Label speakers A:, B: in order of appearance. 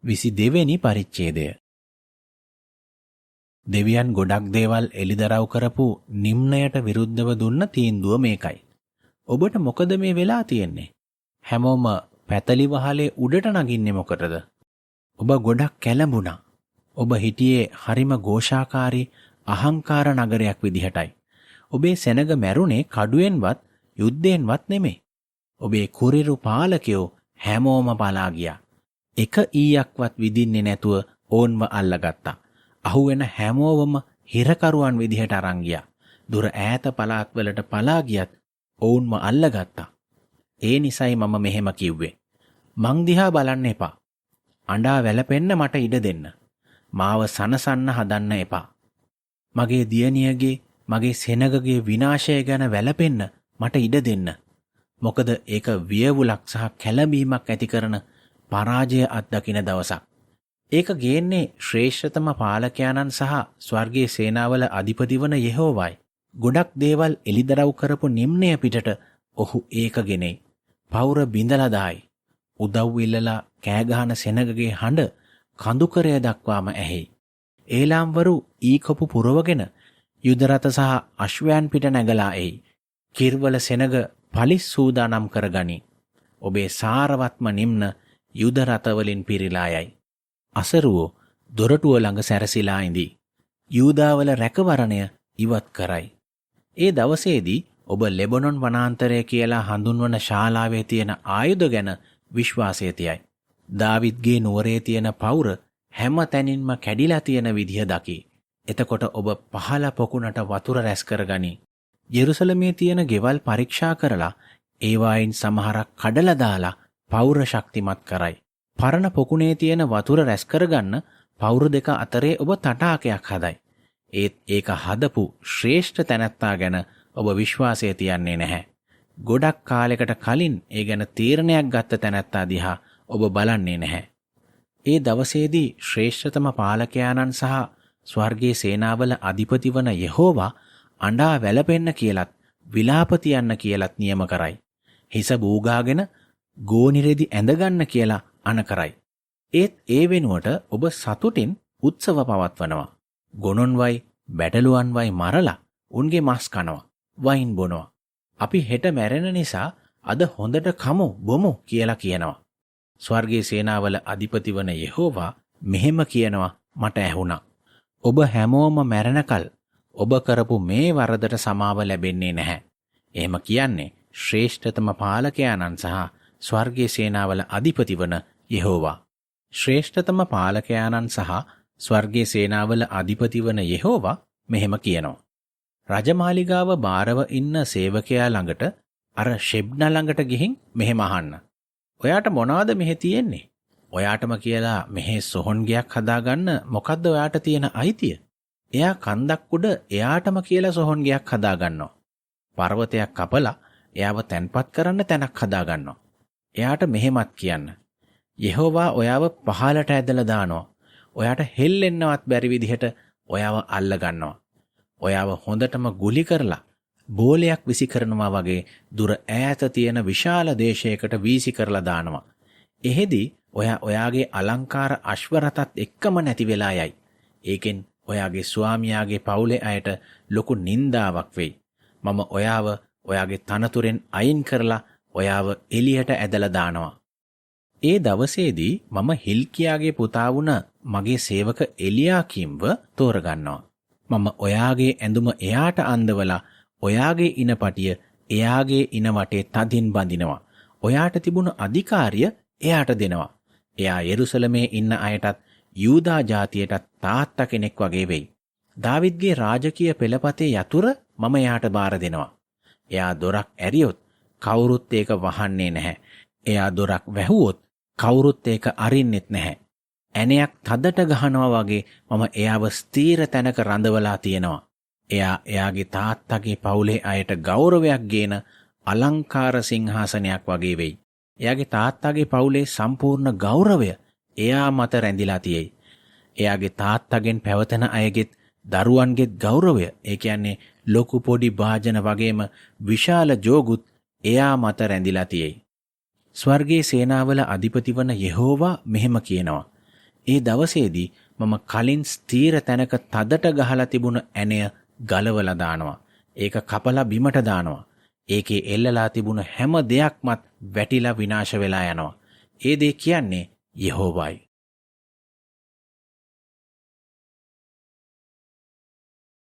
A: 22 වෙනි පරිච්ඡේදය. දෙවියන් ගොඩක් දේවල් එළිදරව් කරපු නිම්නයට විරුද්ධව දුන්න තීන්දුව මේකයි. ඔබට මොකද මේ වෙලා තියෙන්නේ? හැමෝම පැතලි වහලේ උඩට නගින්නේ මොකටද? ඔබ ගොඩක් කැළඹුණා. ඔබ හිටියේ හරිම ഘോഷාකාරී අහංකාර නගරයක් විදිහටයි. ඔබේ සෙනග මැරුණේ කඩුවෙන්වත් යුද්ධයෙන්වත් නෙමෙයි. ඔබේ කුරිරු පාලකයෝ හැමෝම පලා ගියා. එක ඊයක්වත් විදින්නේ නැතුව ඕන්ව අල්ලගත්තා. අහුවෙන හැමෝවම හිරකරුවන් විදිහට අරන් ගියා. දුර ඈත පළාත් වලට පලා ගියත් ඔවුන්ව අල්ලගත්තා. ඒ නිසයි මම මෙහෙම කිව්වේ. මං දිහා බලන්න එපා. අඬා වැළපෙන්න මට ඉඩ දෙන්න. මාව සනසන්න හදන්න එපා. මගේ දියණියගේ, මගේ සෙනගගේ විනාශය ගැන වැළපෙන්න මට ඉඩ දෙන්න. මොකද ඒක වියවුලක් සහ කැළඹීමක් ඇති කරන පරාජය අත්දකින දවසක්. ඒක ගේන්නේ ශ්‍රේෂ්ඨතම පාලකයාණන් සහ ස්වර්ගයේ සේනාවල අධිපති වන යෙහෝවායි. ගොඩක් දේවල් එළිදරව් කරපු නිම්නය පිටට ඔහු ඒක ගෙනෙයි. පවුර බිඳලා දායි. උදව් ඉල්ලලා කෑ ගහන සෙනගගේ හඬ කඳුකරය දක්වාම ඇහෙයි. ඒලාම්වරු ඊකොපු පුරවගෙන යුද රථ සහ අශ්වයන් පිට නැගලා එයි. කිර්වල සෙනග පලිස් සූදානම් කරගනි. ඔබේ සාරවත්ම නිම්න යුද රථවලින් පිරීලා යයි. අසරුවෝ දොරටුව ළඟ සැරසිලා ඉඳී. යූදාවල රැකවරණය ඉවත් කරයි. ඒ දවසේදී ඔබ ලෙබනොන් වනාන්තරය කියලා හඳුන්වන ශාලාවේ තියෙන ආයුධ ගැන විශ්වාසය තියයි. දාවිද්ගේ නුවරේ තියෙන පවුර හැම තැනින්ම කැඩිලා තියෙන විදිහ දකි. එතකොට ඔබ පහළ පොකුණට වතුර රැස් කරගනි. යෙරුසලමේ තියෙන ගෙවල් පරීක්ෂා කරලා ඒවායින් සමහරක් කඩලා දාලා පවුර ශක්තිමත් කරයි. පරණ පොකුණේ තියෙන වතුර රැස් කරගන්න පවුර දෙක අතරේ ඔබ තටාකයක් හදයි. ඒත් ඒක හදපු ශ්‍රේෂ්ඨ තැනැත්තා ගැන ඔබ විශ්වාසය තියන්නේ නැහැ. ගොඩක් කාලෙකට කලින් ඒ ගැන තීරණයක් ගත්ත තැනැත්තා දිහා ඔබ බලන්නේ නැහැ. ඒ දවසේදී ශ්‍රේෂ්ඨතම පාලකයාණන් සහ ස්වර්ගයේ සේනාවල අධිපති වන යෙහෝවා අඬා වැළපෙන්න කියලත් විලාප තියන්න කියලත් නියම කරයි. හිස බූගාගෙන ගෝනි රෙදි ඇඳගන්න කියලා අන කරයි. ඒත් ඒ වෙනුවට ඔබ සතුටින් උත්සව පවත්වනවා. ගොනොන්වයි බැටළුවන්වයි මරලා උන්ගේ මස් කනවා. වයින් බොනවා. අපි හෙට මැරෙන නිසා අද හොඳට කමු බොමු කියලා කියනවා. ස්වර්ගයේ සේනාවල අධිපති වන යෙහෝවා මෙහෙම කියනවා මට ඇහුණා. ඔබ හැමෝම මැරෙනකල් ඔබ කරපු මේ වරදට සමාව ලැබෙන්නේ නැහැ. එහෙම කියන්නේ ශ්‍රේෂ්ඨතම පාලකයාණන් සහ ස්වර්ගයේ සේනාවල අධිපති වන යෙහෝවා. ශ්‍රේෂ්ඨතම පාලකයාණන් සහ ස්වර්ගයේ සේනාවල අධිපති වන යෙහෝවා මෙහෙම කියනවා. රජමාලිගාව බාරව ඉන්න සේවකයා ළඟට අර ෂෙබ්නා ළඟට ගිහින් මෙහෙම අහන්න. ඔයාට මොනවද මෙහෙ තියෙන්නේ? ඔයාටම කියලා මෙහෙ සොහොන් ගෙයක් හදාගන්න මොකද්ද ඔයාට තියෙන අයිතිය? එයා කන්දක් උඩ එයාටම කියලා සොහොන් ගෙයක් හදාගන්නවා. පර්වතයක් කපලා එයාව තැන්පත් කරන්න තැනක් හදාගන්නවා. එයාට මෙහෙමත් කියන්න. යෙහෝවා ඔයාව පහළට ඇදලා දානවා. ඔයාට හෙල්ලෙන්නවත් බැරි විදිහට ඔයාව අල්ල ගන්නවා. ඔයාව හොඳටම ගුලි කරලා බෝලයක් විසි කරනවා වගේ දුර ඈත තියෙන විශාල දේශයකට වීසි කරලා දානවා. එහෙදි ඔයා ඔයාගේ අලංකාර අශ්ව රථත් එක්කම නැති වෙලා යයි. ඒකෙන් ඔයාගේ ස්වාමියාගේ පවුලේ අයට ලොකු නින්දාවක් වෙයි. මම ඔයාව ඔයාගේ තනතුරෙන් අයින් කරලා ඔයාව එළියට ඇදලා දානවා. ඒ දවසේදී මම හිල්කියාගේ පුතා වුණ මගේ සේවක එලියාකීම්ව තෝරගන්නවා. මම ඔයාගේ ඇඳුම එයාට අන්දවලා ඔයාගේ ඉනපටිය එයාගේ ඉන වටේ තදින් බඳිනවා. ඔයාට තිබුණු අධිකාරිය එයාට දෙනවා. එයා යෙරුසලමේ ඉන්න අයටත් යූදා ජාතියටත් තාත්තා කෙනෙක් වගේ වෙයි. දාවිද්ගේ රාජකීය පෙළපතේ යතුර මම එයාට බාර දෙනවා. එයා දොරක් ඇරියොත් කවුරුත් ඒක වහන්නේ නැහැ. එයා දොරක් වැහුවොත් කවුරුත් ඒක අරින්නෙත් නැහැ. ඇණයක් තදට ගහනවා වගේ මම එයාව ස්ථීර තැනක රඳවලා තියෙනවා. එයා එයාගේ තාත්තගේ පවුලේ අයට ගෞරවයක් ගේන අලංකාර සිංහාසනයක් වගේ වෙයි. එයාගේ තාත්තගේ පවුලේ සම්පූර්ණ ගෞරවය එයා මත රැඳිලා තියෙයි. එයාගේ තාත්තගෙන් පැවතෙන අයගෙත් දරුවන්ගෙත් ගෞරවය, ඒ කියන්නේ ලොකු පොඩි භාජන වගේම විශාල ජෝගුත් එයා මත රැඳිලා තියෙයි. ස්වර්ගයේ සේනාවල අධිපති වන යෙහෝවා මෙහෙම කියනවා. ඒ දවසේදී මම කලින් ස්ථීර තැනක තදට ගහලා තිබුණ ඇණය ගලවලා දානවා. ඒක කපලා බිමට දානවා. ඒකේ එල්ලලා තිබුණ හැම දෙයක්මත් වැටිලා විනාශ වෙලා යනවා. ඒ දේ කියන්නේ යහෝවායි.